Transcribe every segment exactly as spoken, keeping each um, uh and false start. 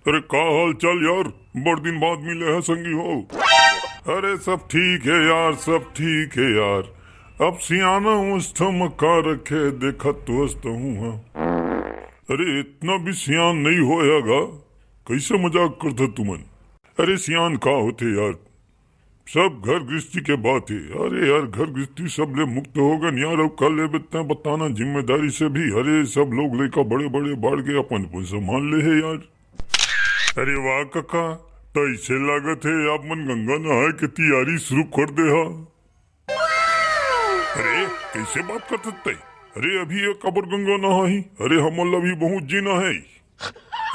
अरे का हाल चाल यार, बड़ दिन बाद मिले है संगी हो। अरे सब ठीक है यार, सब ठीक है यार। अब सियाना अवस्था में का रखे, देखत तो हस्त हूँ हाँ। अरे इतना भी सियान नहीं होएगा, कैसे मजाक करते तुमन। अरे सियान का होते यार, सब घर गृहस्थी के बात है। अरे यार घर गृहस्थी सब ले मुक्त हो गन यार। अब कर लेबे तैं बताना जिम्मेदारी से भी। अरे सब लोग लइका बड़े बड़े बाढ़ के अपन अपन संभाल ले है यार। अरे वाह कका, तो ऐसे लागत है आप मन गंगा नहाए के तैयारी शुरू कर दे हा। अरे कैसे बात करत तै? अरे अभी ये काबर गंगा नहाही? अरे हमन ला भी बहुत जीना है।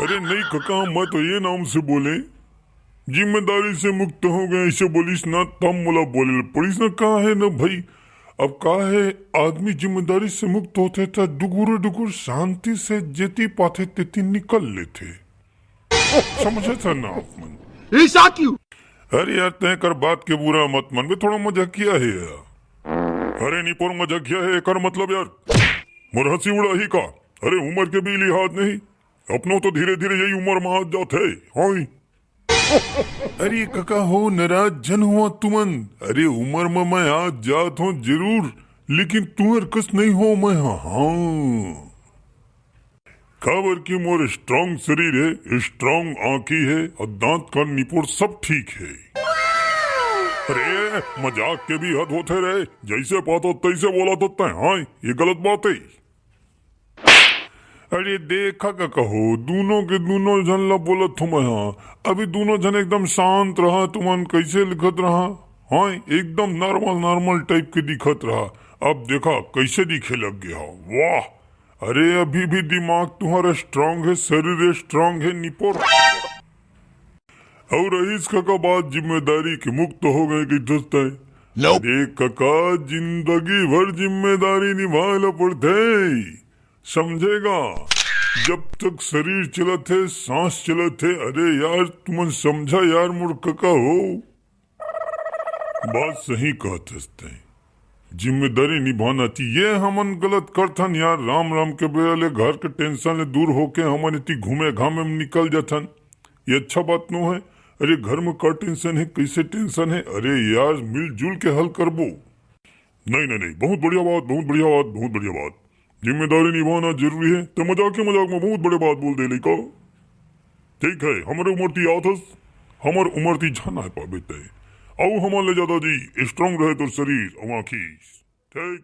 अरे नहीं कका, मैं तो ये नाम से बोले, जिम्मेदारी से मुक्त हो गए, ऐसे बोलिस ना, तब मोला बोले ल पड़िस ना। का है ना भाई, अब का है, आदमी जिम्मेदारी से मुक्त होथे त डुगुर डुगुर शांति से जेती पाथे तेती निकल लेथे। समझे था ना आप मन? ऐसा क्यों? अरे यार, तैं कर बात के बुरा मत मन बे, थोड़ा मजाकिया है यार। अरे निपोर मजाकिया है, एकर मतलब यार, मोर हंसी उड़ाही का? अरे उम्र के भी लिहाज नहीं, अपनो तो धीरे धीरे यही उम्र में आ जात है। हाँ। अरे कका हो, नाराज झन हुआ तुमन। अरे उम्र में मैं आ जात हूँ जरूर, लेकिन तुहर कस नहीं हो मैं। हाँ, हाँ। काबर कि मोर स्ट्रांग शरीर है, स्ट्रांग आंखी है और दांत कान निपोर सब ठीक है। अरे मजाक के भी हद होथे रे, जैसे पातो तैसे बोला तो तैं। हाँ, ये गलत बात है। अरे देखा कका हो, दूनों के दूनों झन ला बोलत हूँ मैं। हाँ, अभी दूनों झन एकदम शांत रहा, तुमन कैसे लिखत रहा। हाँ, एकदम नॉर्मल नॉर्मल टाइप के दिखत रहा। अब देखा कैसे दिखे लग गया। वाह, अरे अभी भी दिमाग तुम्हारा स्ट्रांग है, शरीर स्ट्रांग है निपोर। और रईस कका बात जिम्मेदारी के मुक्त हो गए कि दोस्त है। अरे कका, जिंदगी भर जिम्मेदारी निभाए ला पड़थे, समझेगा? जब तक शरीर चलत है, सांस चलत है। अरे यार तुमन समझा यार मोर कका हो, बात सही कहत हस तैं। जिम्मेदारी निभाना चाहिए। हमन गलत करथन यार, राम राम के बेरा ले घर के टेंशन ले दूर होके हमन इति घूमे घामे में निकल जाथन। ये अच्छा बात नो है। अरे घर में का टेंशन है, कैसे टेंशन है? अरे यार मिलजुल के हल करबो। नहीं नहीं नहीं, बहुत बढ़िया बात, बहुत बढ़िया बात, बहुत बढ़िया बात। जिम्मेदारी निभाना जरूरी है। ते मजाक के मजाक में बहुत बड़े बात बोल दे लइका। ठीक है, हमरे उमर ती आथस, हमर उमर ती झन आए पाबे तय। अउ हमन ले ज्यादा जी स्ट्रांग रहे तोर शरीर अउ आँखी। ठीक।